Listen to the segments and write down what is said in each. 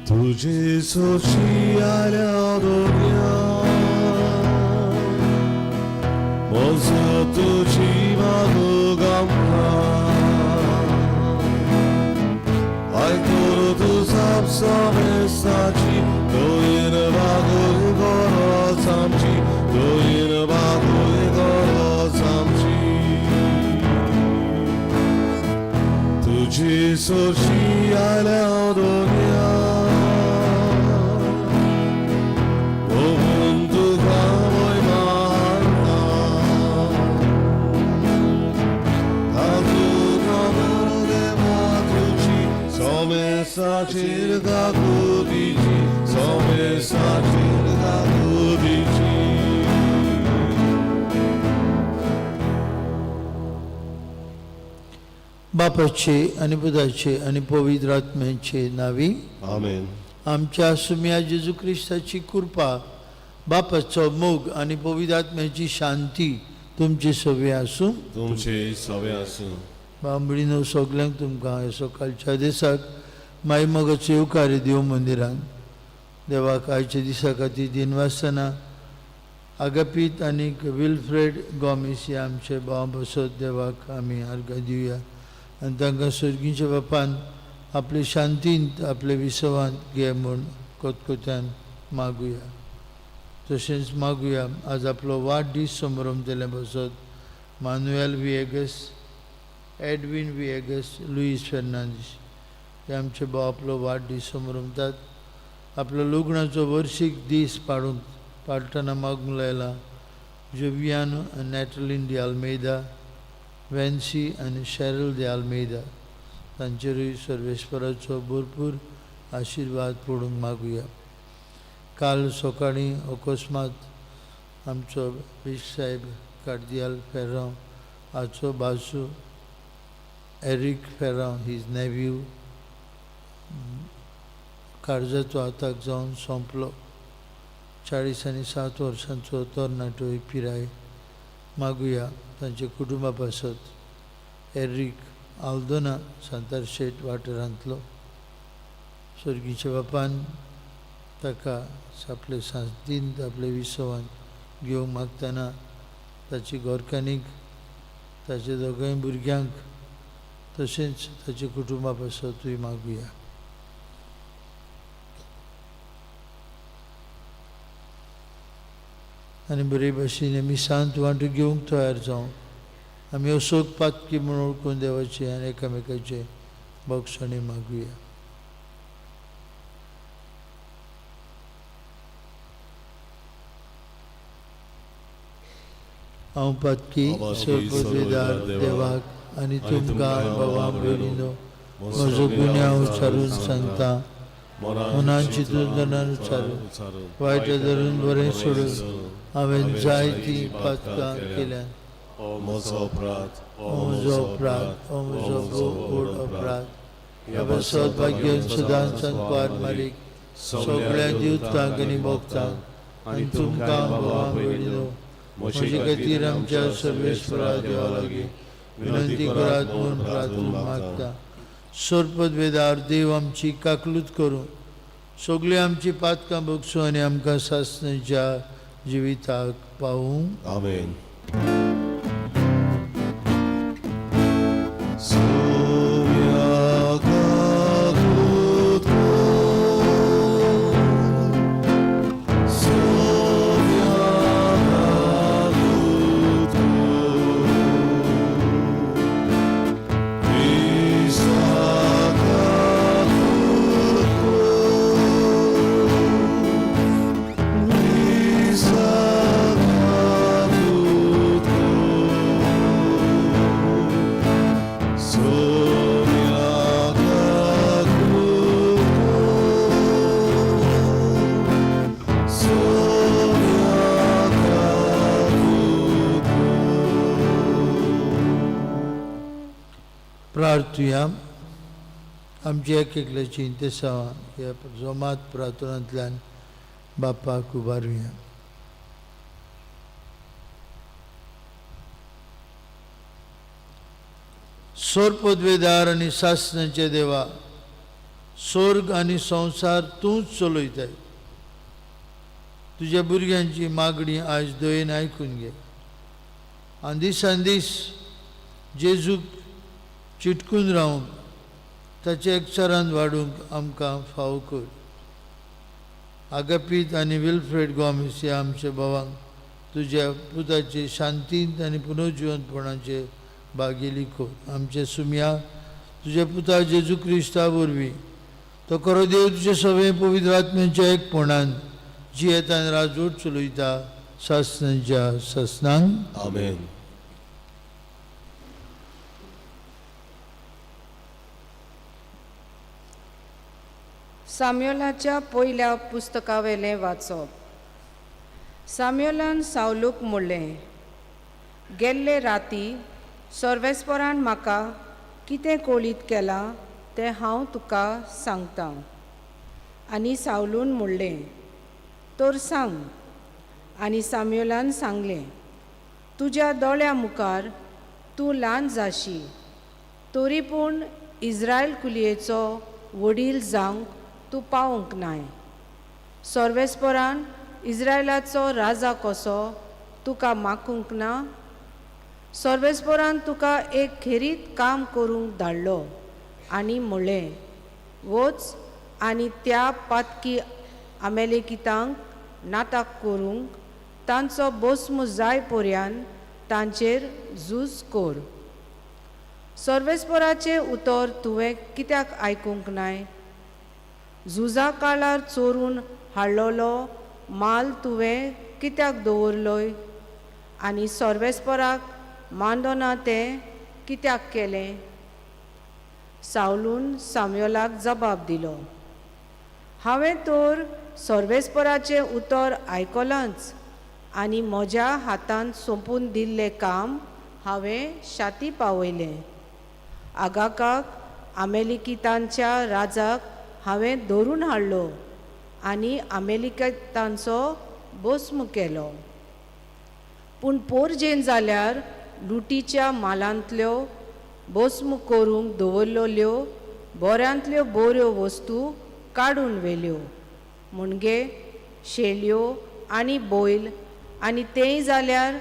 तुझे सोशी आल्या दोन्या म्हजो तुजी मागू गमना आयकून तूं साप समेस्ताची दोयन बागूय गरज आमची दोयन बागूय गरज आमची तुझी सोशी आल्या दोन्या ओहून तुका वय मानता समेसाचेर काकुतीची समेसाचेर काकुतीची. बापाचे आनी पुताचे आनी पवित्र आत्म्याचे नावी. आमेन. आमच्या सुम्या जेजू क्रिस्ताची कृपा, बापाचो मोग आनी पवित्र आत्म्याची शांती तुमचे सवे आसूं. तुमचे सवे आसूं. बांबडीनो, सगल्यांक तुमकां ह्या सकाळच्या दिसाक माई मोगाचो येवकार देव मंदिरान. देवाक आयच्या दिसा खातीर दिनवासतना आगापीत आनीक विल्फ्रेड गॉमीस हे आमचे भाव बसत देवाक आमी आर्गां दिवया आनी तांकां सर्गीच्या बापान आपले शांतींत आपले विसवांत घे म्हूण कोतकोत्यान मागुया. तशेंच मागुया आज आपलो वाडदीस समरंभ बसत मानुएल विएगस, एडविन विएगस, लुईस फेर्नांदीस हे आमचे भाव आपलो वाडदीस समरंभतात. आपलो लग्नाचो वर्शीक दीस पाडूंक पाडटना मागूंक लायला जोवियानो आनी नॅटलिन दी आल्मेदा, वेन्सी आनी शॅरल दी आल्मेदा तांचेरूय सर्वेस्पराचो भरपूर आशिर्वाद पडूंक मागुया. काल सकाळीं अकस्मात आमचो बीश साहेब कार्दियाल फेर्रांव हाचो बाजू एरीक फेर्रांव his नेव्यू काळजाचो आताक जावन सोंपलो. 47 वर्सांचो तरणाटो पिराय. मागुया तांच्या कुटुंबा पासत. एरीक आल्दोना सांतार शेट वाठारांतलो. सर्गीच्या बापान ताका आपले सांतींत आपले विसवांत घेवंक मागतना ताची घरकान्नीक, ताच्या दोगांय भुरग्यांक तशेंच ताच्या कुटुंबा पासतूय मागुया. आनी बरे भाशेन आमी शांत वांटो घेवंक तयार जावं. आमी अशोक पातकी म्हूण वळखून देवाचे आनी एकामेकाचे बक्षणी मागुया. हांव पातकी सर्वपदवेदार देवाक आनी तुमकां बाबा भयणीनो म्हजो गुन्यांव उच्चारून सांगता. मनान चिंतून जनान उच्चारून वायट धरून बरें सोडून हांवें जायतीं पातकां केल्यात. म्हजो अपराध, म्हजो अपराध, म्हजो भोव व्हड अपराध. ह्या पासत भाग्यान सदांच सांतपार मारीक सगळ्या दिवतांक आनी भोगतांक आनी तुमकां बाबा भयणीनो म्हजे खातीर आमच्या सर्वेस्परा देवा लागीं विनंती करात म्हूण प्रार्थना मागता. सर्पदवेदार देव आमची काकलूत करूं, सगळीं आमची पातकां भोगसूं आनी आमकां सासणाच्या जिविताक पावूं. आमेन. प्रार्थुया. आमची एक एकल्याची इंतेसांवां ह्या जोमात प्रार्थनांतल्यान बापाक उबारुया. सोरपदवेदार आनी सासणाचे देवा, स्वर्ग आनी संवसार तूंच चलयताय. तुज्या भुरग्यांची मागणी आयज दयेन आयकून घे आनी दिसान दीस जेजूक चिटकून रावंक, ताच्या एकचारान वाडूंक आमकां फावो कर. आगापीत आनी विल्फ्रेड गोमेस ह्या आमच्या भावांक तुज्या पुताचे शांतींत आनी पुनर्जिवंतपणाचे भागेली कर. आमचे सुमया तुज्या पुता जेजू क्रिस्ता वरवीं तो खरो देव तुजे सगळे पवित्र आत्म्याच्या एकपणान जियेतान राजवट चलयता सासनाच्या सासनांक. आमेन. साम्योलाच्या पयल्या पुस्तकावेलें वाचप. साम्योलान सावलूक म्हणलें, गेल्ले राती सर्वेस्परान म्हाका कितें कळीत केलां तें हांव तुका सांगतां. आनी सावलून म्हणलें, तर सांग. आनी साम्योलान सांगलें, तुज्या दोळ्या मुखार तूं ल्हान जाशी, तरी पूण इज्रायल कुलयेचो वडील जावंक तूं पावूंक नाय. सर्वेस्परान इज्रायलाचो राजा कसो तुका मागूंक ना. सर्वेस्परान तुका एक खेरीत काम करूंक धाडलो आनी म्हणलें, वच आनी त्या पातकी आमेलेकितांक नाटक करूंक तांचो बोस्म जाय पर्यान तांचेर झूज कर. सर्वेस्पराचें उतर तुवें कित्याक आयकूंक नाय? झुजा काळार चोरून हाडलेलो माल तुवें कित्याक दवरलोय आनी सर्वेस्पराक मानदना तें कित्याक केलें? सावलून साम्योलाक जबाब दिलो, हांवें तर सर्वेस्पराचें उतर आयकलांच आनी म्हज्या हातान सोंपून दिल्लें काम हांवें शाती पावयलें. आगाकाक आमेलिकितांच्या राजाक हांवें धरून हाडलो आनी आमेलिकितांचो भस्म केलो. पूण पोरजेन जाल्यार लुटीच्या मालांतल्यो भस्म करूंक दवरलेल्यो बऱ्यांतल्यो बऱ्यो वस्तू काडून व्हेल्यो, म्हणजे शेळयो आनी बैल, आनी तेंय जाल्यार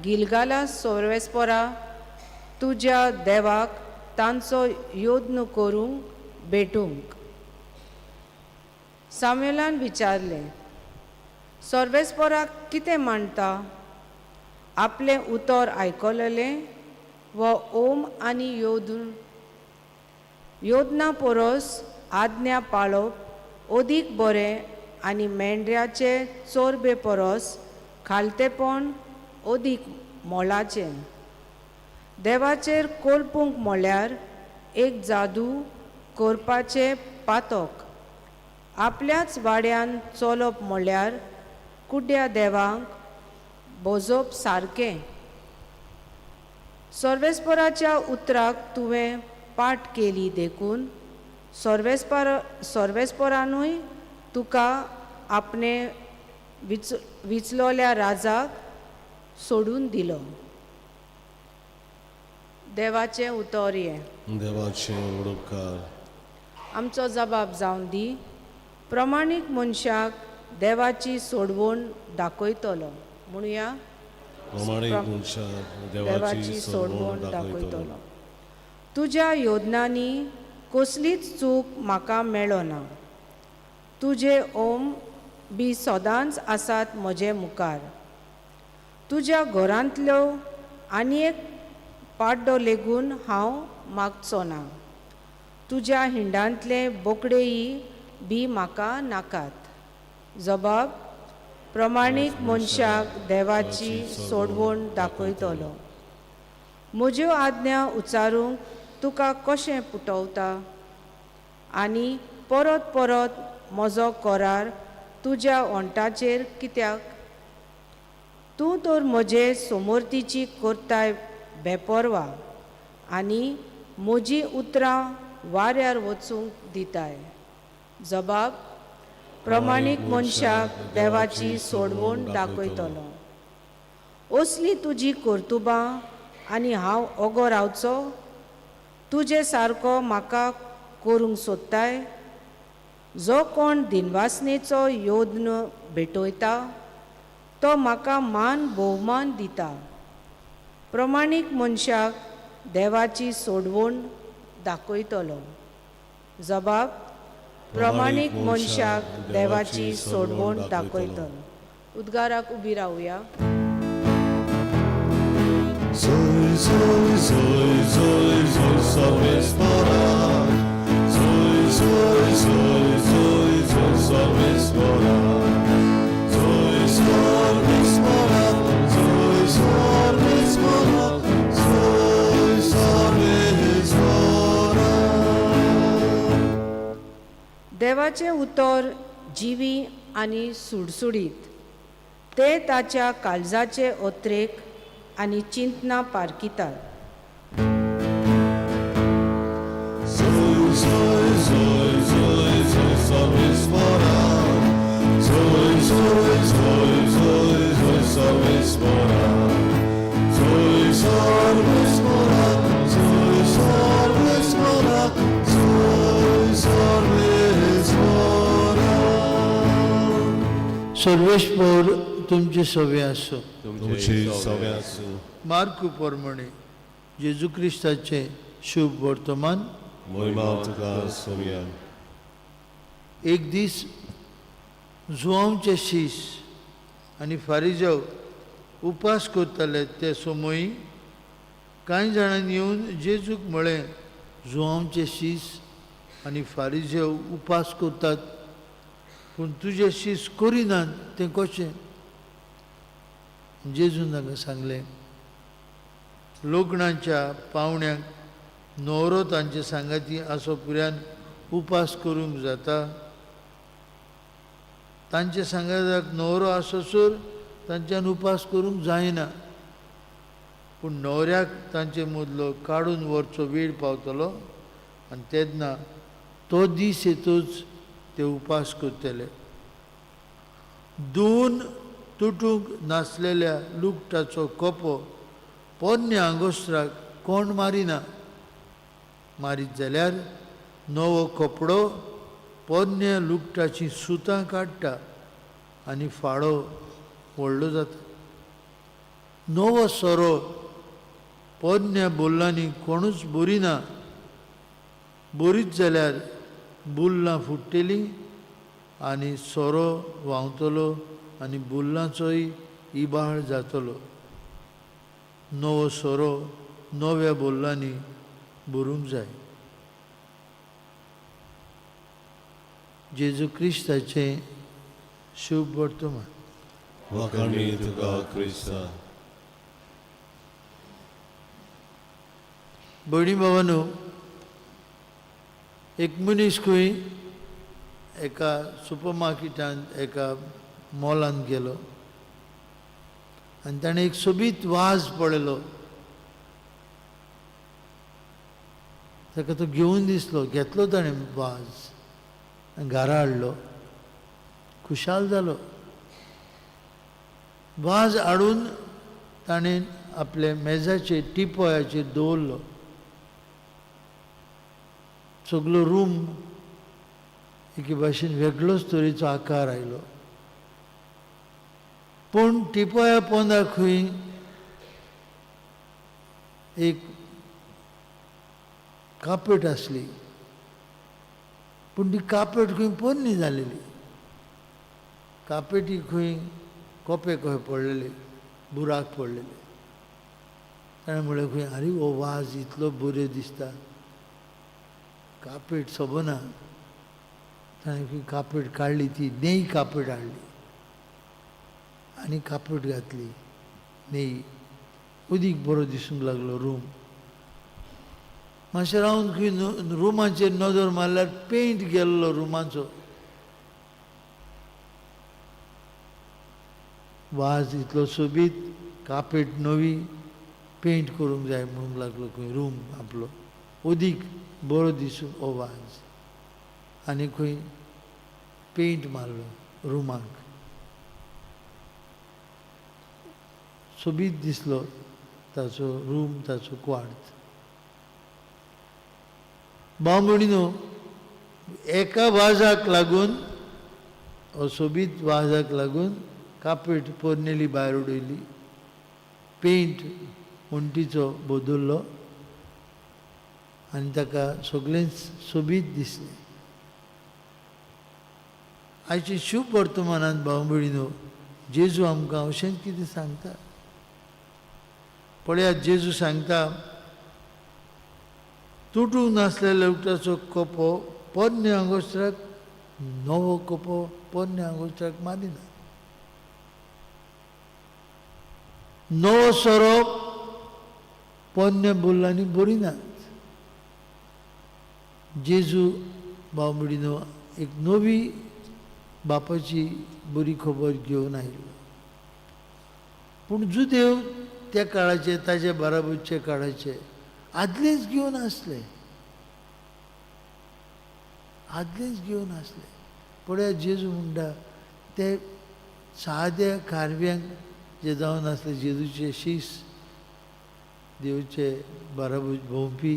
गिलगाला सर्वेस्परा तुज्या देवाक तांचो यत्न करूंक भेटूंक. साम्युलान विचारलें, सर्वेस्पराक कितें मानता? आपलें उतर आयकलें वो ओम आनी योदून योजना परस आज्ञा पाळप अदीक बरें आनी मेंढऱ्याचे चोरबे परस खालतेपण अदीक मोलाचें. देवाचेर कोलपूंक म्हळ्यार एक जादू करपाचें पातक. आपल्याच वाड्यान चलप म्हळ्यार कुड्ड्या देवांक भोजप सारकें. सर्वेस्पराच्या उतराक तुवें पाट केली देखून सर्वेस्परानूय तुका आपणे विचलोल्या राजाक सोडून दिलो. देवाचें उतर हें. देवाचें उपकार. आमचो जबाब जावन दी. प्रमाणीक मनशाक देवाची सोडवण दाखयतलो. म्हणुया, प्रमाणीक मनशाक देवाची सोडवण दाखयतलो. तुज्या योजनांनी कसलीच चूक म्हाका मेळना. तुजे ओम बी सदांच आसात म्हजे मुखार. तुज्या घरांतल्यो आनी एक पाड्डो लेगून हांव मागचो ना. तुज्या हिंडांतले बोकडेय बी म्हाका नाकात. जबाब, प्रमाणीक मनशाक देवाची सोडवण दाखयतलो. म्हज्यो आज्ञा उच्चारूंक तुका कशें पुटवता आनी परत परत म्हजो करार तुज्या ओंठाचेर कित्याक? तूं तर म्हजे समोर्तीची करताय बेपर्वा आनी म्हजीं उतरां वाऱ्यार वचूंक दिताय. जबाब, प्रमाणीक मनशाक देवाची सोडवण दाखयतलो. असली तुजी कर्तुबां आनी हांव ओगो रावचो? तुजे सारको म्हाका करूंक सोदताय? जो कोण दिनवासनेचो योद्न भेटयता तो म्हाका मान भोवमान दिता. प्रमाणीक मनशाक देवाची सोडवण दाखयतलो. जबाब प्रमाणीक मनशाक देवाची सोडवण दाखयतलो. उद्गाराक उबी रावया. Zoe, Zoe, Zoe, Zoe, Zoe, Sarvesvara. Zoe, Zoe, Zoe, Zoe, Zoe, Sarvesvara. Zoe, Sarvesvara. Zoe, Sarvesvara. Zoe, Sarvesvara. देवाचें उतर जिवी आनी सुडसुडीत, तें ताच्या काळजाचे ओत्रेक आनी चिंतना पारखितात. Zoe, Zoe, Zoe, Zoe, Zoe, Sarvesvara. Zoe, Zoe, Zoe, Zoe, Zoe, Sarvesvara. Zoe, Sarvesvara. Zoe, Sarvesvara. Zoe, Sarvesvara. सर्वेस्पर तुमचे सवे आसूं. तुमचे सवे आसूं. मार्कू प्रमाणे जेजू क्रिस्ताचें शुभ वर्तमान. महिमा तुका सोमया. एक दीस जुवांवचे शीस आनी फारिजाव उपास करताले ते समयी कांय जाणांनी येवन जेजूक म्हळें, जुवांवचे शीस आनी फारिजेव उपास करतात पूण तुजे शीस करिनात तें कशें? जेजून तांकां सांगलें, लग्नाच्या पावण्याक न्हवरो तांचे सांगाती आसो पुऱ्यान उपास करूंक जाता? तांचे सांगाताक न्हवरो आसोसर तांच्यान उपास करूंक जायना, पूण न्हवऱ्याक तांचे मदलो काडून व्हरचो वेळ पावतलो आनी तेन्ना तो दीस येतूच ते उपास करतले. दोन तुटूंक नासलेल्या लुगटाचो कोपो पोन्न्या आंगोस्त्राक कोण मारिना, मारीत जाल्यार नवो कपडो पोन्न्या लुगटाचीं सुतां काडटा आनी फाळो व्हडलो जाता. नवो सोरो पोन्न्या बोल्लांनी कोणूच बोरिना, बोरीत जाल्यार बुल्लां फुट्टलीं आनी सोरो व्हांवतलो आनी बुल्लांचोय इबाड जातलो. नवो सोरो नव्या बोल्लांनी भरूंक जाय. जेजू क्रिस्ताचें शुभ वर्तमान. वाखाणी तुका क्रिस्ता. भयणी भावानो, एक मनीस खंय एका सुपर मार्केटांत एका मॉलांत गेलो आनी ताणें एक सोबीत वाज पळयलो. ताका तो घेवन दिसलो, घेतलो ताणें वाज आनी घरा हाडलो. खुशाल जालो. वाज हाडून ताणें आपल्या मेजाचेर टिपॉयाचेर दवरलो. सगलो रूम एके भाशेन वेगळोच तरेचो आकार आयलो. पूण टिपॉया पोंदा खंय एक कापेट आसली, पूण ती कापेट खंय पोन्नी जालेली. कापेटी खंय कोपे खंय पडलेले, बुराक पडलेले. ताणें म्हणलें खंय, आरे हो वाज इतलो बरो दिसता, कापेट सोबना. ताणें खंय कापेट काडली, ती नेय कापेट हाडली आनी कापेट घातली नेय. उदीक बरो दिसूंक लागलो रूम. मातशें रावन खंय रुमाचेर नदर मारल्यार पेंट गेल्लो रुमाचो. वाज इतलो सोबीत, कापेट नवी, पेंट करूंक जाय म्हणूंक लागलो खंय रूम आपलो उदीक बरो दिसूंक हो वाज. आनी खंय पेंट मारलो रुमाक, सोबीत दिसलो ताचो रूम, ताचो क्वार्त. भाव भयणीनो, एका वाजाक लागून, सोबीत वाजाक लागून कापेट पोरनेली भायर उडयली, पेंट वण्टीचो बदल्लो आनी ताका सगळेंच सोबीत दिसलें. आयचे शुभ वर्तमानांत भाव भयणीनो जेजू आमकां अशेंच कितें सांगता. पळयात, जेजू सांगता, तुटूंक नासलेल्या उदकाचो कोपो पोरण्या आंगोस्त्राक, नवो कोपो पोरण्या आंगोस्त्राक मारिना. नवो सोरो पोरण्या बुल्लांनी भरिनात. जेजू भाव भयणीनो एक नवी बापाची बरी खबर घेवन आयिल्लो. पूण जुदेव त्या काळाचे, ताजे बाराबरचे काळाचे आदलेच घेवन आसले, आदलेच घेवन आसले. पळयात, जेजू म्हणटा ते साद्या खारव्यांक जे जावन आसले जेजूचे शीस, देवचे बाराबर भोंवपी,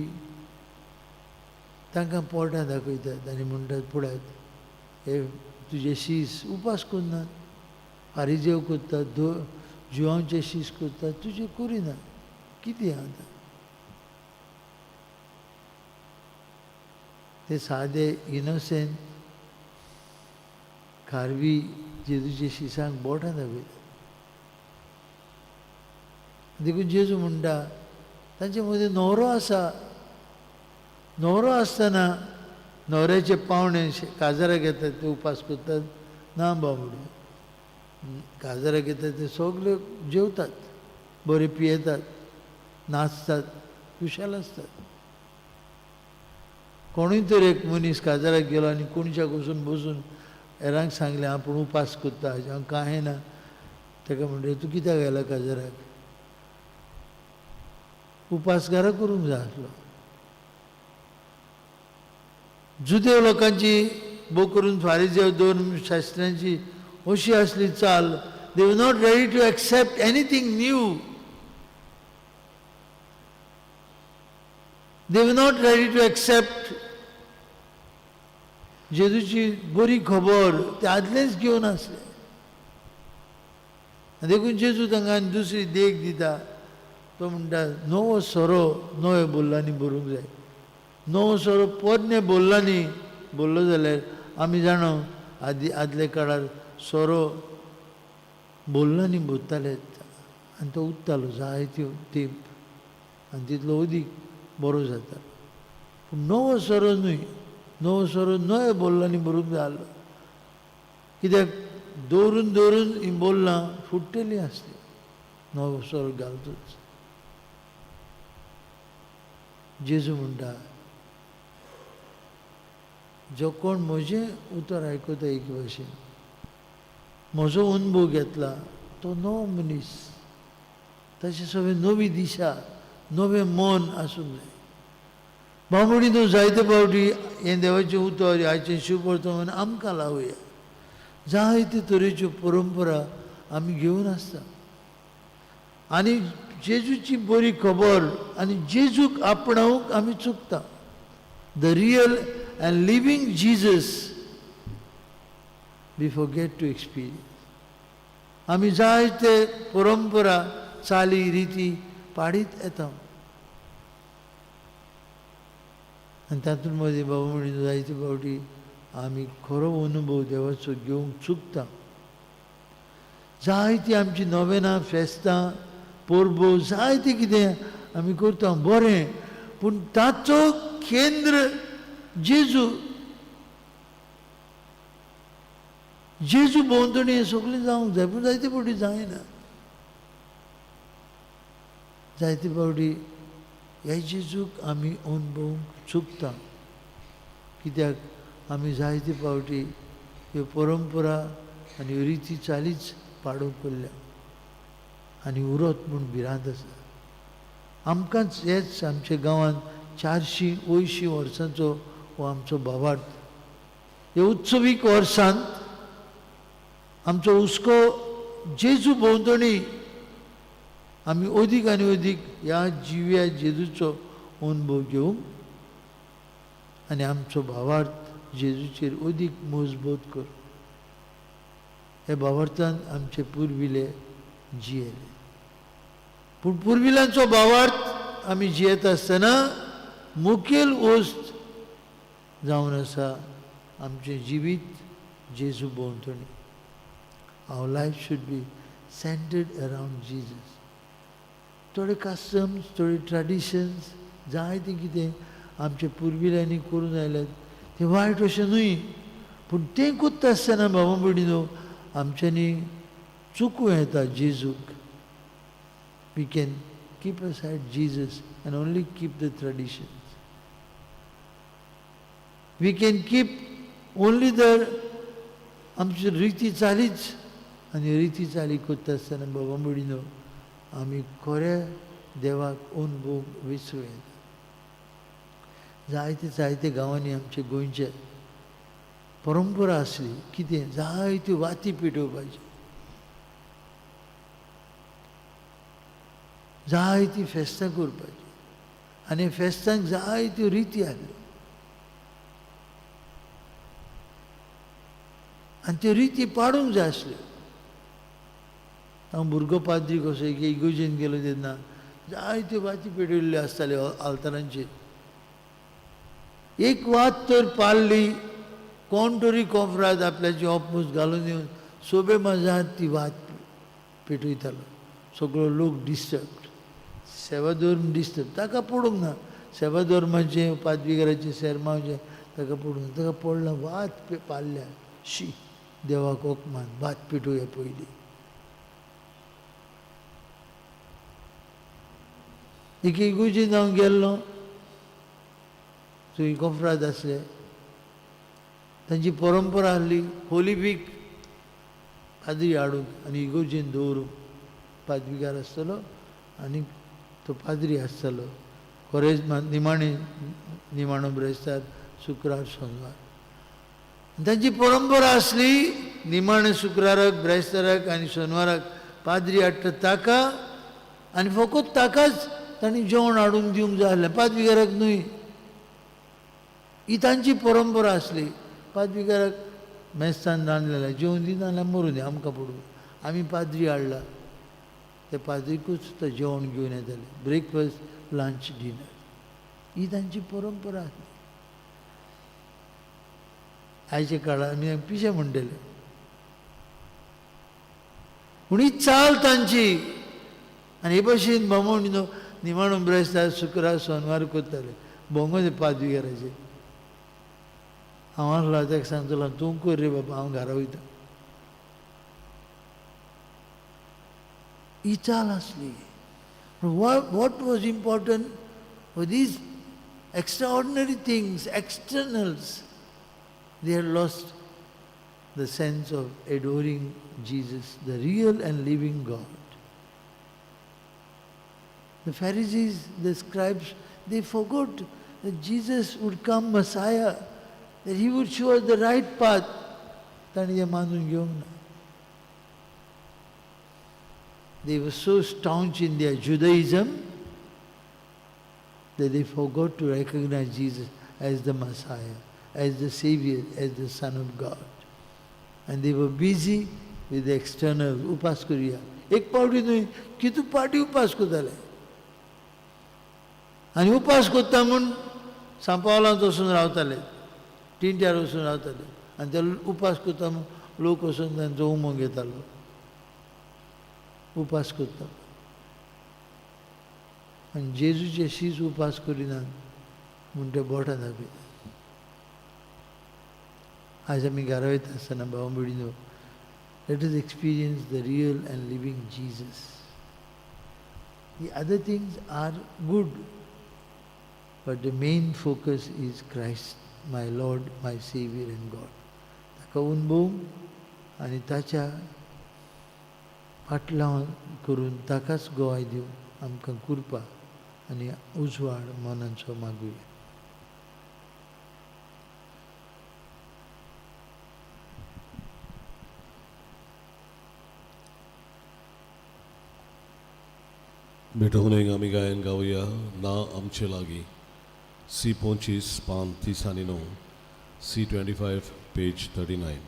तांकां पोटां दाखयतात आनी म्हणटात, पळयात हे तुजे शीस उपास करनात, फारीजेव करतात, जिवांचे शीस करतात, तुजे करिनात, कितें आतां? ते सादे इनोसेंट खारवी जेजूच्या शिसांक बोटां दाखयतात. देखून जेजू म्हणटा तांचे मदीं न्हवरो आसा. न्हवरो आसतना न्हवऱ्याचे पावणे काजाराक येतात, ते उपास करतात ना बाबडे, काजाराक येतात ते सगळे जेवतात, बरे पियेतात, नाचतात, खुशाल आसतात. कोणूय तर एक मनीस काजाराक गेलो आनी कोणशाक वचून बसून हेरांक सांगलें आपूण उपास करता, हांव कांय ना, ताका म्हणटा तूं कित्याक आयला काजाराक? उपास घरा करूंक जाय आसलो. जुदेव लोकांची भोव करून फारीजेव दोन शास्त्र्यांची अशी आसली चाल, they were not ready to accept anything new, they were not ready to accept जेजूची बरी खबर, ते आदलेच घेवन आसले. देखून जेजू तांकां दुसरी देख दिता. तो म्हणटा नवो सोरो नव्या बोल्लांनी भरूंक जाय. नवो सोरो पोरणे बोल्लांनी भरलो जाल्यार आमी जाणा आदी आदल्या काळार सोरो बोल्लांनी भरताले आनी तो उत्तालो जायत्यो तेंप आनी तितलो अदीक बरो जाता. पूण नवो सोरो न्हय, नवो सोरो नव्या बोल्लांनी भरूंक जाय आसलो, कित्याक दवरून दवरून हीं बोल्लां फुट्टलीं आसलीं नवो सोरो घालतूच. जेजू म्हणटा जो कोण म्हजें उतर आयकता एके भाशेन म्हजो अनुभव घेतला तो नवो मनीस, ताचे सगळें नवी दिशा, नवें मन आसूंक जाय. बामणी तूं जायते फावटी हें देवाचें उतर आयचें शिवपर्तमान आमकां लावया. जायते तरेच्यो परंपरा आमी घेवन आसता आनी जेजूची बरी खबर आनी जेजूक आपणावंक आमी चुकता. The real and living Jesus we forget to experience. आमी जायते परंपरा चाली रिती पाडीत येता आनी तातूंत मदीं बाबा म्हणून जायते फावटी आमी खरो अनुभव देवाचो घेवंक चुकता. जायती आमची नवेनां, फेस्तां, परबो जायते कितें आमी करता बरें, पूण ताचो केंद्र जेजू. जेजू भोंवतणी हें सगळें जावंक जाय, पूण जायते फावटी जायना. जायते फावटी ह्या जेजूक आमी अनुभवूंक चुकता, कित्याक आमी जायते फावटी ह्यो परंपरा आनी ह्यो रिती चालीच पाडूंक पडल्या आनी उरत म्हूण भिरांत आसा आमकांच. हेच आमच्या गांवांत 480 वर्सांचो हो आमचो भावार्थ. ह्या उत्सवीक वर्सांत आमचो हुस्को जेजू भोंवतणी आमी अदीक आनी अदीक ह्या जिव्या जेजूचो अनुभव घेवंक आनी आमचो भावार्थ जेजूचेर अदीक मजबूत कर. हे भावार्थान आमचे पुर्विले जियेले. पूण पुर्विल्यांचो भावार्थ आमी जियेत आसतना मुखेल वस्त जावन आसा आमचें जिवीत जेजू भोंवतणी. Our life should be centered around Jesus. थोडे कस्टम्स, थोडे ट्रेडिशन्स, जायतें कितें आमचे पुर्विल्यांनी करून आयल्यात तें वायट अशें न्हय, पूण तें करता आसतना बाबा भयणीनो आमच्यांनी चुकूं येता जेजूक. We can keep aside Jesus and only keep the traditions. We can keep only the आमची रिती चालीच, आनी रिती चाली करता आसतना बाबा भयणीनो आमी खऱ्या देवाक अनुभव विसरूं येता. जायते जायते गांवांनी आमचे गोंयचे परंपरा आसली कितें, जायत्यो वाती पेटोवपाच्यो, जायतीं फेस्तां करपाचीं, आनी फेस्तांक जायत्यो रिती आसल्यो, आनी त्यो रिती पाडूंक जाय आसल्यो. हांव भुरगो पाद्री कसो एक इगोजेन गेलो तेन्ना जायत्यो वाती पेटयल्ल्यो आसताल्यो आल्तारांचेर. एक वात तर पाडली, कोण तरी कोफराद आपल्याची ऑपमूस घालून येवन सोबे मजांत ती वात पेटयतालो. सगळो लोक डिस्टर्ब, सेवाधर्म डिस्टर्ब. ताका पडूंक ना सेवाधर्माचें, पादविगाराचें, सेरमांवचें ताका पडूंक ना. ताका पडलां वात पाडल्या, शी देवाक ओकमान, वात पेटोवया पयलीं. एक इगोजेन हांव गेल्लो, थंय कोफराद आसले, तांची परंपरा आसली होली वीक पाद्री हाडून आनी इगोजेन दवरूंक. पादविगार आसतलो आनी तो पाद्री आसतलो. कोरेज निमाणे निमाणो ब्रेस्तार, शुक्रार, सोनवार. तांची परंपरा आसली निमाणे शुक्राराक, ब्रेस्ताराक आनी सोनवाराक पाद्री हाडटा ताका, आनी फकत ताकाच तांणी जेवण हाडून दिवंक जाय आसलें, पादविगाराक न्हय. ही तांची परंपरा आसली. पादविगाराक मेस्तान रांदलेलें जेवण दिना जाल्यार मरूं दी, आमकां पडूं, आमी पाद्री हाडला. ते पाद्रीकूच तो जेवण घेवन येताले, ब्रेकफास्ट, लंच, डिनर. ही तांची परंपरा आसली. आयच्या काळार आमी पिशे म्हणटले, पूण ही चाल तांची. आनी हे भशेन बामण निमाणो ब्रेस्तार, शुक्रार, सोनवार करताले भोंगो ते पादविगाराचे. हांव आसलो ताका सांगतलो, तूं कर रे बाबा, हांव घरा वयता. ही चाल आसली. What was important for these extraordinary things, externals, they had lost the sense of adoring Jesus, the real and living God. The Pharisees, the scribes, they forgot that Jesus would come, Messiah, that he would show us the right path. तांणी तें मानून घेवंक ना. They were so staunch in their Judaism that they forgot to recognize Jesus as the Messiah, as the Savior, as the Son of God. And they were busy with the external उपास करुया. एक पावटी न्हय, कितू पावटी उपास करताले. आनी उपास करता म्हूण सांपावलांत वचून रावताले, टिंट्यार वचून रावताले, आनी ते उपास करता म्हूण लोक वचून तांचो उमो घेतालो. उपास करता आनी जेजूचे शीज उपास करिनात म्हूण ते बोटां दाखयतात. आयज आमी घरा वयता आसतना भाव भयणीनो, let us experience the real and living Jesus. The other things are good, but the main focus is Christ, my Lord, my Savior and God. ताका अनुभव आनी ताच्या फाटलाव करून ताकाच गोवाय दिवन आमकां कृपा आनी उजवाड मनाचो मागुया. भेटवणेक आमी गायन गावया ना आमचे लागीं सी 25 पान 39. C25, page 39.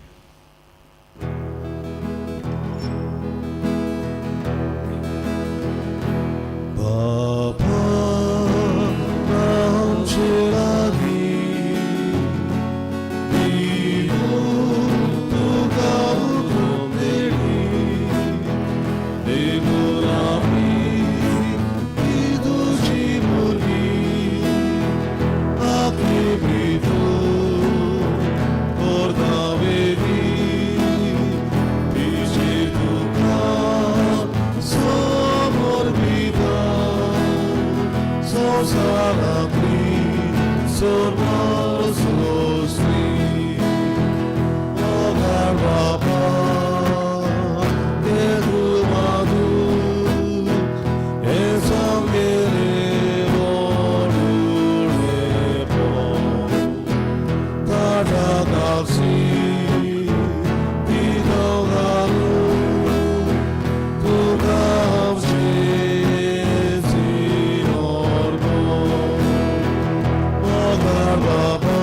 बाबा आमचे लागीं दिवूं तुका हुकूम देणी, देखून आमी ही तुजी भुरगीं आपली भितर करता वेगळी, तिची तुका समर्पिता, संवसारांतली सर्वस्वी. मोगाळ बापा, देव माधू, हे सामकें व्हडलेपण. ताज्या गावसी, पितो घालून, तुका आमचें समर्पण. मोगाळ बापा,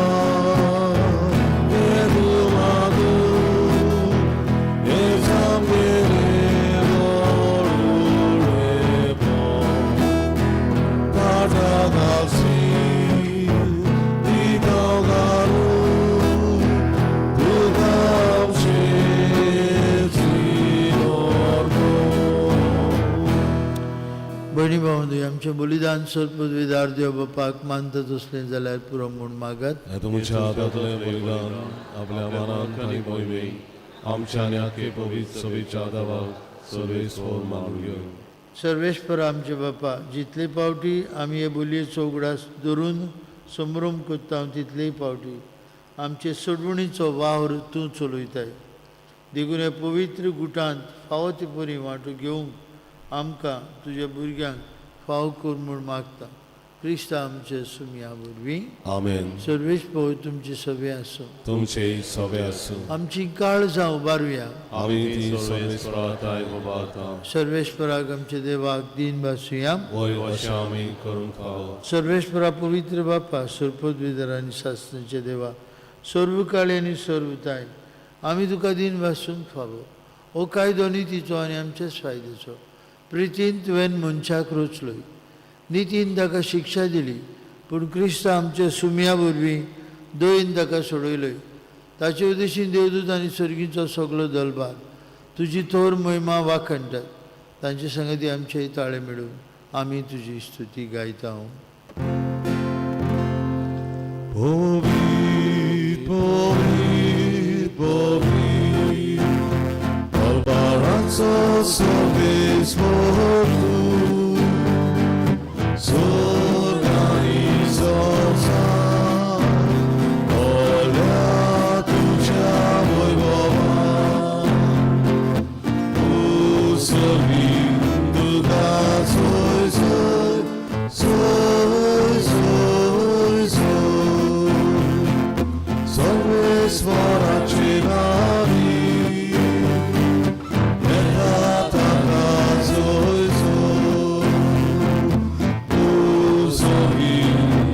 देव माधू, हे सामकें व्हडलेपण. ताज्या गावसी, पितो घालून, तुका आमचें समर्पण. भयणी भावंदू, आमचें बलिदान सर्पविदार देव बापाक मानता तसलें जाल्यार पुरो म्हूण मागात. हे तुमच्या हातांतलें बलिदान आपल्या मनान आनी मोहिमेक आमच्या आनी आखे पवित्र सभेच्या देवाक सर्वेस्पर मानून घेवं. सर्वेस्पर आमचे बापा, जितले पावटी आमी हे बोलयेचो उगडास धरून संभ्रम करता तितलेय पावटी आमचे सोडवणीचो वावर तूं चलयताय. देखून हे पवित्र गुटांत फावो ते परी वांटो घेवंक आमकां तुज्या भुरग्यांक फावो कर म्हूण मागता, क्रिस्ता आमचे सुमया वरवीं. आमेन. सर्वेस्पर तुमचे सगळे आसूं. तुमचे सगळे आसूं. आमची काळजां उबारुया. आमी ती सर्वेस्परा ताय उबारता. सर्वेस्पराक आमच्या देवाक दीन भासुया. वय अशें आमी करूंक फावो. सर्वेस्परा पवित्र बापा, सर्पद्विधर आनी सासणाचे देवा, सर्व काळी आनी सर्वताय आमी तुका दीन भासूंक फावो. हो कायदो नितीचो आनी आमच्याच फायद्याचो. प्रितीन तुवें मनशाक रचलोय, नितीन ताका शिक्षा दिली, पूण क्रिस्त आमच्या सुमया वरवीं दयेन ताका सोडयलोय. ताचे उद्देशीन देवदूत आनी सर्गीचो सगलो दलबार तुजी थोर महिमा वाखणटात. तांचे संगती आमचे ताळे मेळून आमी तुजी स्तुती गायता. पवित्र, पवित्र, पवित्र, दरबाराचो सर्वेस्पर तूं, स्वर्ग आनी संवसार भरल्या तुज्या वैभवान. तूं सर्वीं तुका सोय सोय, सोय सोय सोय, सर्वेस्वराचे नावी येता ताका सोय सोय. तूं सर्वीं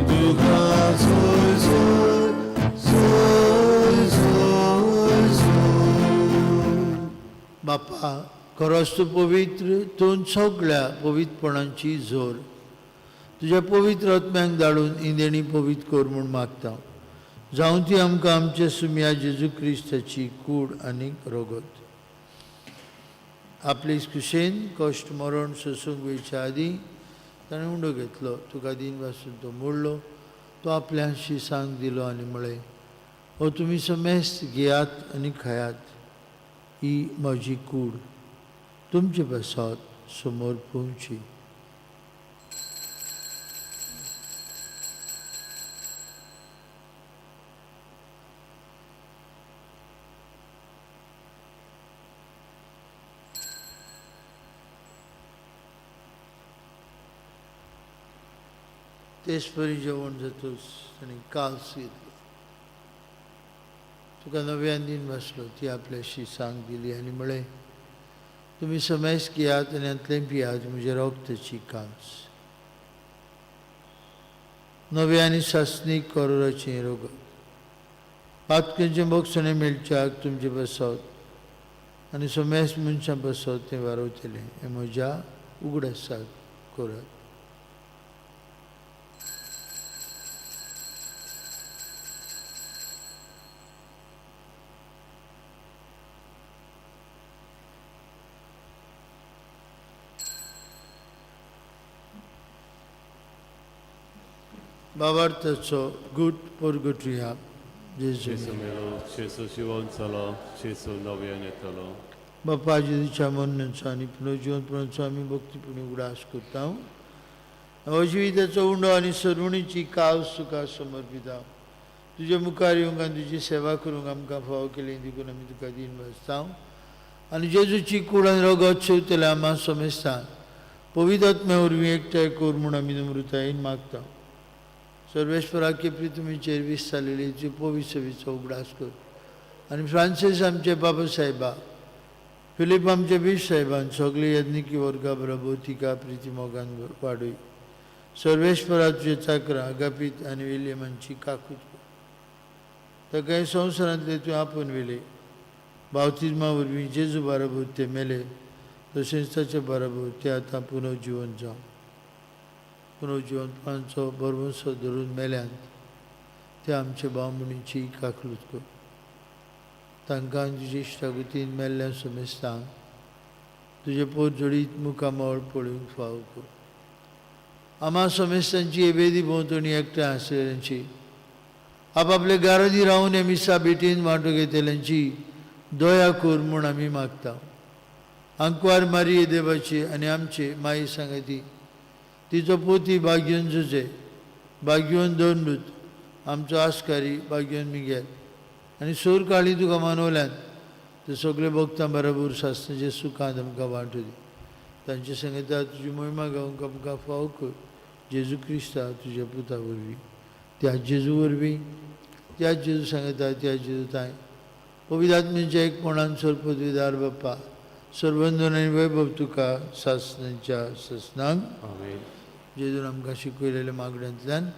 तुका सोय सोय, सोय सोय सोय. बापा, खरोच तूं पवित्र, तूं सगळ्या पवित्रपणाची जोर. तुज्या पवित्र आत्म्यांक धाडून ही देणी पवित्र कर म्हूण मागता. जावं ती आमकां आमच्या सुमया जेजू क्रिस्ताची कूड आनी रगत. आपले कुशेन कश्ट मरण सोसूंक वयच्या आदीं ताणें उंडो घेतलो, तुका दीन पासून तो मोडलो, तो आपल्याशी सांग दिलो आनी म्हळें, हो तुमी समेस्त घेयात आनी खायात, ही म्हजी कूड तुमचे पासत समोर पोवची. तेच परी जेवण जातूच ताणें काल्स घेतलो, तुका नव्यान दीन बसलो, ती आपल्याशी सांग दिली आनी म्हळें, तुमी समेस घेयात आनी हांतलें पियात, म्हज्या रक्ताची कांस, नव्या आनी सासणीक करोराचें रगत. पातकेंचें बोगसणें मेळच्याक तुमचे बसत आनी समेस्त मनशां बसत तें वारवतलें हें म्हज्या उगडासाक करात. बाबार्थाचो गुट परगटुया. जेजू जेजू मेलो, जेजू जिवन जालो, जेजू नव्यान येतलो. बापा जेजूच्या मरणाचो आनी पुनर्जिवनपणाचो आमी भक्तीपूर्ण उगडास करता. नवजिविताचो उंडो आनी सरुणीची कावस तुका समर्पिता. तुजे मुखार येवंक आनी तुजी सेवा करूंक आमकां फावो केली देखून आमी तुका दीन भासता. आनी जेजूची कूड आनी रगत शेवतल्या आमा समेस्तान पवित्र आत्म्या वरवीं एकठांय कर म्हूण आमी नम्रतायेन मागता. सर्वेश्वराके पृथ्वीचेर वीस जालेली तुजी पवित्र सेवेचो उगडास कर आनी फ्रांसीस आमचे बाबा साहेबा, फिलीप आमचे बीश साहेबान सगळे यज्ञिकी वर्गा बरोबर तिका प्रिती मोगान वाडय. सर्वेश्वरा तुजे चाकरा अगापीत आनी विलियमांची काकूत कर. ताका हे संवसारांतले तुवें आपोवन व्हेले बावतिज्मा वरवीं जेजू बरोबर ते मेले तशेंच ताचे बरोबर ते आतां पुनर्जिवन जावं. पुनर्जिवनपणाचो भरवंसो धरून मेल्यान ते आमचे भावभयणीची काकलूत कर. तांकां तुजे इश्टागतीन मेल्ल्या समेस्तांक तुजे पोट जोडीत मुखामळ पळोवंक फावो कर. आमा समेस्तांची एबेदी भोंवतणी एकठांय आसलेल्यांची आपापले गारांनी रावन हे मिसा भेटीन वांटो घेतल्यांची दया कर म्हूण आमी मागता. आंकवार मारिये देवाची आनी आमचे माई सांगाती तिचो पोती भाग्यन जुजे, भाग्यवन दोनूत, आमचो आस्कारी भाग्यवन मिगेल आनी सूर काळी तुका मानवल्यान ते सगळे भक्तां बरोबर सासणाचे सुखांत आमकां वांटू दी. तांचे संगता तुजी मोहिमा गावंक आमकां फावो कर. जेजू क्रिस्ता तुज्या पुता वरवीं, त्या जेजू वरवीं, त्या जेजू सांगता त्या जेजू ताय पवित्र आत्म्याच्या एकपणान सर्वपदवीदार बाप्पा सर्वंदन आनी वैभव तुका सासणाच्या सासणाक. आमेन. जेजून आमकां शिकयलेल्या मागण्यांतल्यान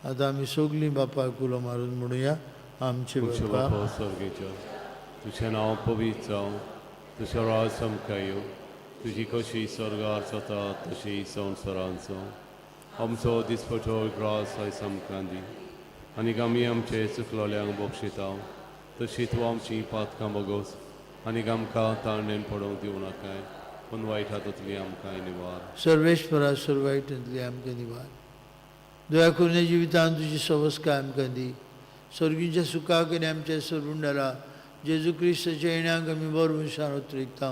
आतां आमी सगळीं बापाक उलो मारून म्हणुया. आमचे तुमचे बापा बापा स्वर्गेच्या, तुजें नांव पवित्र जावं, तुजें राज आमकां येवं, तुजी कशी स्वर्गार जाता तशी संवसारांत जावं. आमचो दिसपटो ग्रास आयज आमकां दी आनी आमी आमचे चुकलोल्यांक बक्षिता तशी तूं आमची पातकां बगोस आनी आमकां ताणेन पडोवंक दिवं नाकाय, पूण वायट हातांतली आमकां निवार. सर्वेश्वरा सर्वायटांतली आमकां निवार. दया करून जिवितांत तुजी सवस्काय आमकां दी. स्वर्गीच्या सुखाक आनी आमच्या सरवुंडाला जेजू क्रिस्ताच्या येण्याक आमी बरो मनशान उतरयता.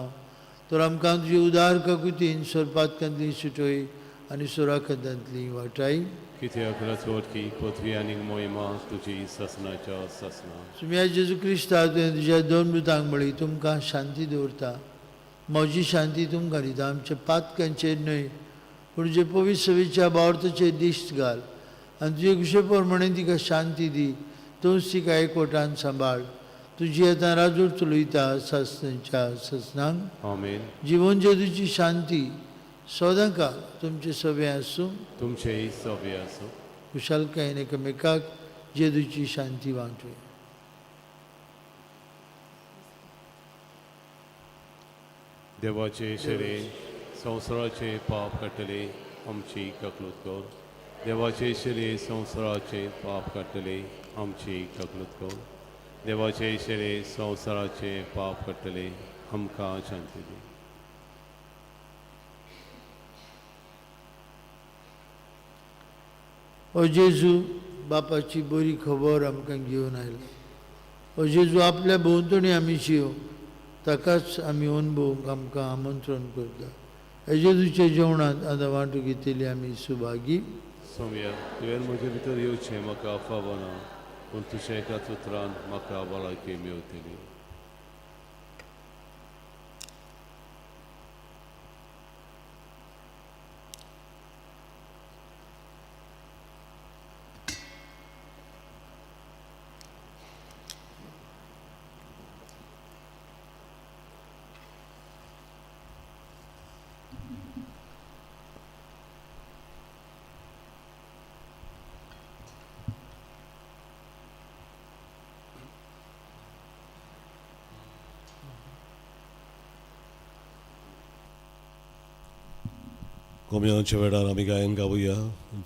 तर आमकां तुजी उदार काकुतीन सोरपातकांतली सुटय आनी सोराखतांतली वाटाय. कित्याक रचवटकी पृथ्वी आनी मोहिमा तुजी सासणाच्या सासणा. तुमी जेजू क्रिस्ता तुवें तुज्या दोन दुतांक म्हळी तुमकां शांती दवरता, म्हजी शांती तुमकां दिता. आमच्या पातकांचेर न्हय पूण जे पवित्र सवेच्या बावर्थाचेर दिश्ट घाल आनी तुजे कुशे प्रमाणे तिका शांती दी. तूंच तिका एकवटान सांबाळ. तुजी आतां राजूर चलयता सासणाच्या सासणाक. आमेन. जिवन जेजूची शांती सदां काळ तुमचे सवे आसूं. तुमचेय सवे आसूं. खुशालकायेन एकामेकाक जेजूची शांती वांटुया. देवाचे शरीर संवसाराचे पाप काडटले आमची ककलूत कर. देवाचे शरीर संवसाराचे पाप काडटले आमची ककलूत कर. देवाचे शरीर संवसाराचे पाप काडटले आमकां शांती दी. ओ जेजू बापाची बरी खबर आमकां घेवन आयला. ओ जेजू आपल्या भोंवतणी आमी शिव ताकाच आमी अणभवूंक आमकां आमंत्रण करता. हे जेजूच्या जेवणांत आतां वांटू घेतली आमी सुभागी. सोम्या, तुवें म्हजे भितर येवचें म्हाका फावना, पूण तुज्या एकाच उतरान म्हाका भलायकी मेवतली. कोम्यांच्या वेळार आमी गायन गावया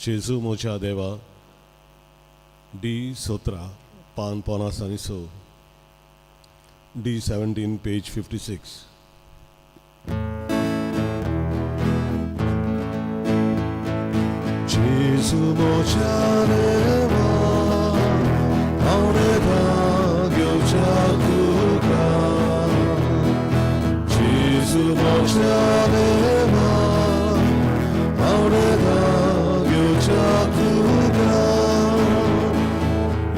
जेजू मोच्या देवा डी 17 पान 56, D 17 page 56. Gesù मोच्या देवा हांव घेवच्या तुका जेजू मोच्या देवा हांव घेवच्या तुका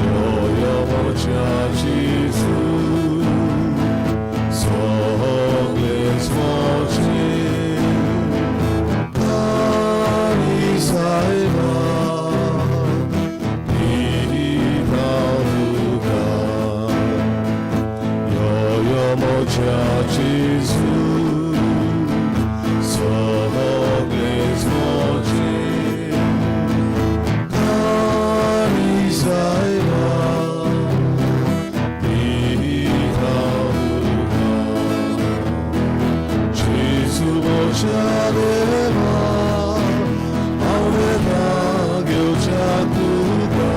यो यो मोच्या जेजू सगळेच मोचे आनी सायबा दिता तुका यो यो मोच्या जेजू सगळेच मोचे आनी सायबा दिता तुका जेजू मोच्या देवा हांव घेवच्या तुका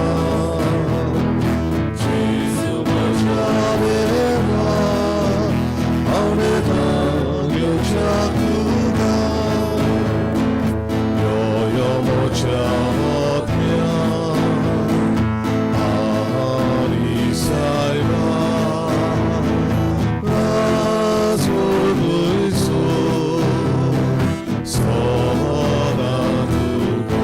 जेजू मोच्या देवा हांव घेवच्या तुका यो यो मोच्या आत्म्या आनी सायबा राजो सदा तुको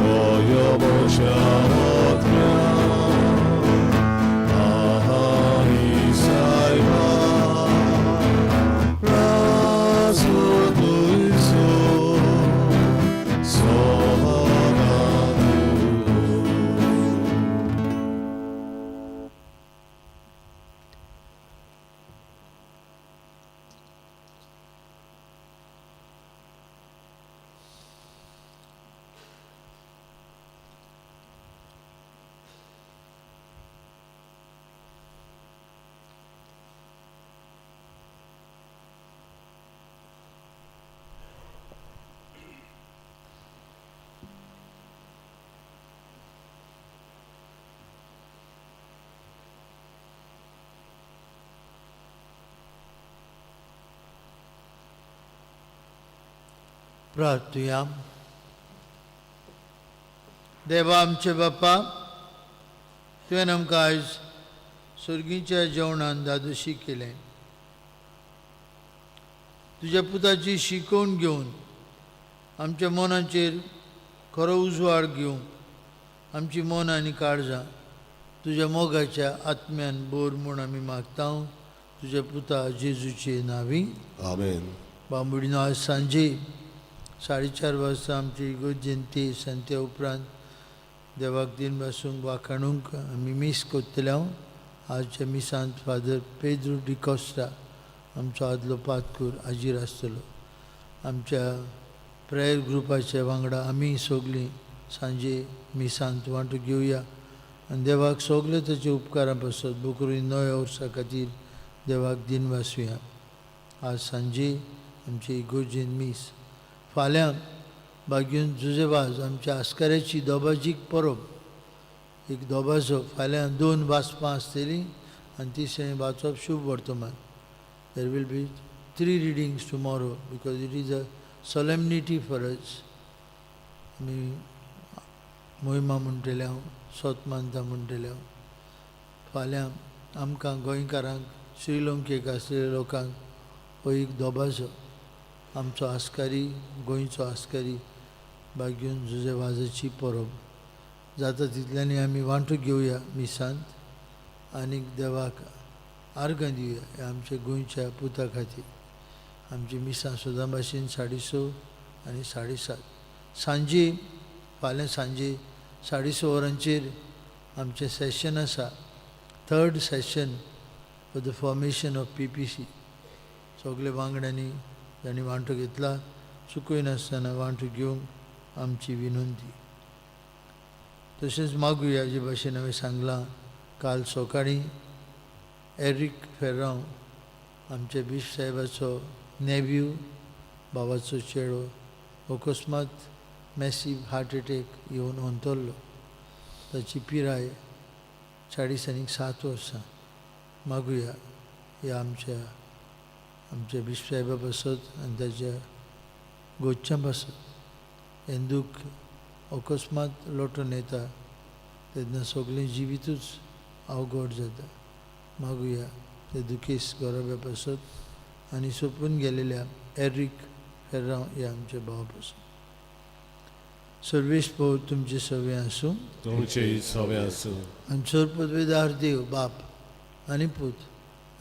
यो यो मोच्या आत्म्या आनी सायबा राजो सदा तुको. प्रार्थुया. देवा आमचे बापा, तुवें आमकां आयज सर्गीच्या जेवणान दादोशी केलें. तुज्या पुताची शिकोवन घेवन आमच्या मनाचेर खरो उजवाड घेवंक आमची मन आनी काळजां तुज्या मोगाच्या आत्म्यान बोर म्हूण आमी मागता तुज्या पुता जेजूचे नांवी. आमेन. बांबुडीनो, आज सांजे 4:30 वाजता आमची इगर्जेंत ती त्या उपरांत देवाक दिन बसूंक वाखाणूंक आमी मीस करतले. हांव आजच्या मिसांत फादर पेद्रू डिकोस्टा आमचो आदलो पातकूर हाजीर आसतलो. आमच्या प्रेयर ग्रुपाच्या वांगडा आमी सगळीं सांजे मिसांत वांटो घेवया आनी देवाक सगळे ताचे उपकारां पासत बोकरूय नव्या वर्सा खातीर देवाक दिन वासुया. आज सांजे आमची इगर्जेन मीस. फाल्यां बागीन जुजेवाज आमच्या आस्काऱ्याची दोबाजीक परब एक दोबाजो. फाल्यां 2 वाजपां आसतलीं आनी तिसरें वाचप शुभ वर्तमान. There will be 3 readings tomorrow because it is a solemnity for us. आमी मोहिमा म्हणटले हांव, सोत मानता म्हणटले हांव. फाल्यां आमकां गोंयकारांक श्रीलंकेक आसलेल्या लोकांक हो एक दोबाजो आमचो आस्कारी गोंयचो आस्कारी बागीन जुजे वाजाची परब जाता तितल्यांनी आमी वांटो घेवया मिसांत आनीक देवाक आर्गां दिवया ह्या आमच्या गोंयच्या पुता खातीर. आमची मिसां सदां भाशेन 6:30 आनी 7:30 सांजे. फाल्यां सांजे 6:30 वरांचेर आमचें सेशन आसा, third session for the formation of PPC. सगळे वांगड्यांनी जांणी वांटो घेतला चुकयनासतना वांटो घेवंक आमची विनंती. तशेंच मागुया जे भाशेन हांवें सांगलां काल सकाळीं एरीक फेर्रांव आमच्या बिश साहेबाचो नेव्यू भावाचो चेडो अकस्मात मॅसीव हार्ट एटॅक येवन अंतरलो. ताची पिराय 40 आनी 7 वर्सां. मागुया ह्या आमच्या आमच्या बिश्प साहेबा पासत आनी ताच्या गोच्यां पासत. हें दूख अकस्मात लोटून येता तेन्ना सगळें जिवितूच अवघड जाता. मागुया ते दुखेस घराब्या पासत आनी सोंपून गेलेल्या एरीक फेर्रांव ह्या आमच्या भावा पासत. सर्वेश पो तुमचे सवे आसूं. तुमचे सवे आसूं. आमचो पदवेदार देव बाप आनी पूत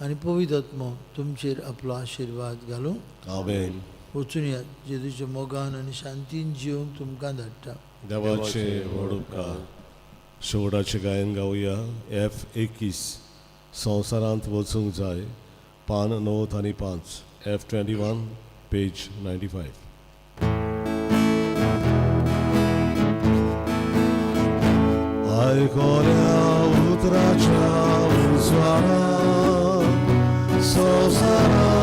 आनी पवित्र आत्मो तुमचेर आपलो आशिर्वाद घालूं. आमेन. वचून यात, जेजूच्या मोगान आनी शांतीन जिवंक तुमकां धाडटा. देवाचे व्हड उपकार. शेवटाचें गायन गावया एफ 21 संवसारांत वचूंक जाय, पान 9 आनी 5, एफ 21 पेज 95. आयकोल्या उतराच्या उजवाडा संवसारांत